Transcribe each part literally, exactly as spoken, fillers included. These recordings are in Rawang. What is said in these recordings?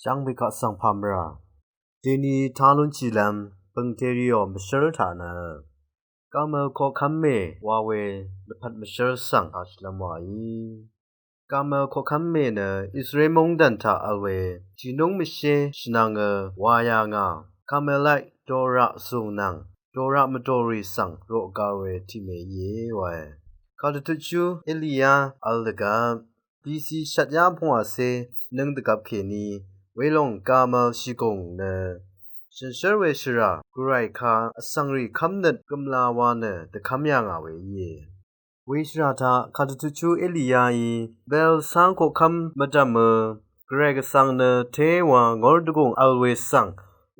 dv́ng bèkaq svng pàmvrà. Dèni talúnshìlv́m bø̀ngteriò mvshv́l taq nø Kamøl koqkv́m mè wa we lvpat mvshv́l svng tashìlv́m wàí. Kamøl koqkv́m mè nø Israel móngdàn taq vl we tìnúng mvshé shvnvng ø wa yà ngà Carmelite doraq zùng nvng doraq mvdòrì svng roqgar we tiqmè íe wae. Kadvtutshú Eliya vl dvgvp B C shvtyá pvngwàcé nøng dvgvp kèní welòng Kamøl shìgùng nø shànshér we shvrà gvray ka vsvngrì kv́mnøt gømla wa nø dvkv́m yà ngà we íe. Weshvrà taq kadvtutshú Eliyaí Belsang koqkv́m mvdv̀m ø gvray gvsvng nø téwa ngór dvgùng vl we svng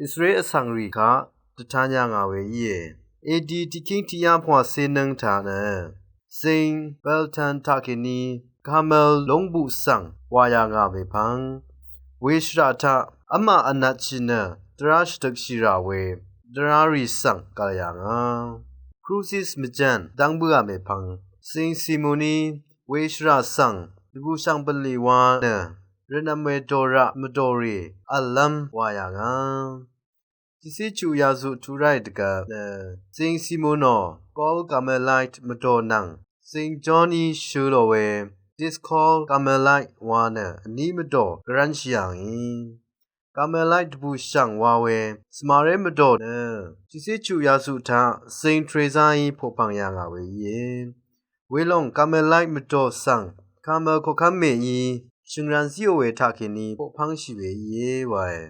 Israel vsvngrì kaq dvtan yà ngà we íe. A D tiqkíng tiqyá pvngwàcé nøng taq nø zing Beltan taqkèní Kamøl lóngbuq svng wà yà ngà mèpvng weshvrà taq v́mà vnatshì nø dvrá shvdøkshì rà we dvrá rì svng gv̀l yà ngà. Krusis mvjv̀n dv́ng bǿà mèpvng zing Simoni weshvrà svng dvbùshv̀ng bv̀nlì wa nø rvnvm we doraq mvdòrì v̀llv́m wà yà ngà. Tiqcé chuq yazuq tuq ráì dvgvp nø zing Simonò Col Carmelite mvdò nvng zing Johnny shø̄ lò we Discol Carmelite wa nø vní mvdò gvrv́nshì yà ngì. Carmelite dvbùshv̀ng wa we svmaré mvdò nø tiqcé chuq yazuq taq zing Trezaí poqpv̀ng yà ngà we íe. Welòng Carmelite mvdò svng Kamøl koqkv́m mèí shø̀ngran zíò we taqkèní poqpv́ngshì we íe wae.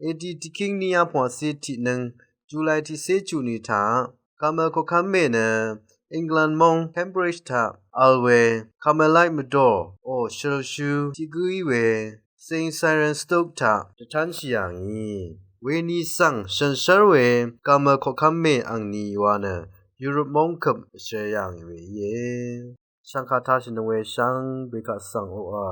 A D tiqkíng niqyá pvngwàcé tiqnøng July tiqcé chuq ni taq Kamøl koqkv́m mè nø England móng Cambridge taq vl we Carmelite mvdò ò shølshú tiq gǿí we Saint Cyran Stoke taq dvtánshì yà ngì. Weni svng shànshér we Kamøl koqkv́m mè angni wa nø Europe móng køp vshø yà ngì we íe. Shv̀ngkà tashìnøng we shvngbe kaq svng oqà